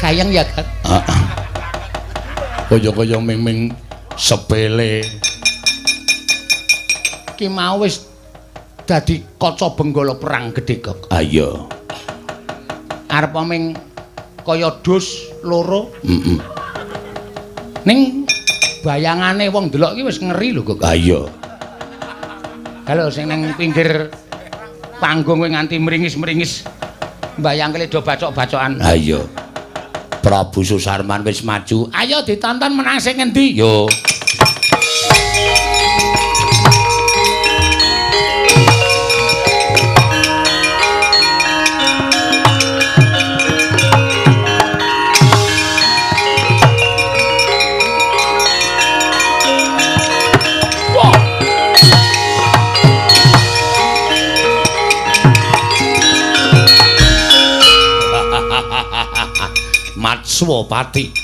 Gayeng ya, Kang. Heeh. Kaya-kaya ming-ming sepele. Ki mau wis dadi kaca benggala perang gedhe, Gok. Ha iya. Arep ming kaya dus loro. Heeh. Ning bayangane wong ndelok iki wis ngeri lho, Gok. Ha iya. Halo sing nang pinggir panggung kowe nganti mringis-mringis mbayangke do bacok-bacokan. Ha iya. Prabu Susarman wis maju. Ayo ditonton menang sing ngendi? Yo. Matswapati.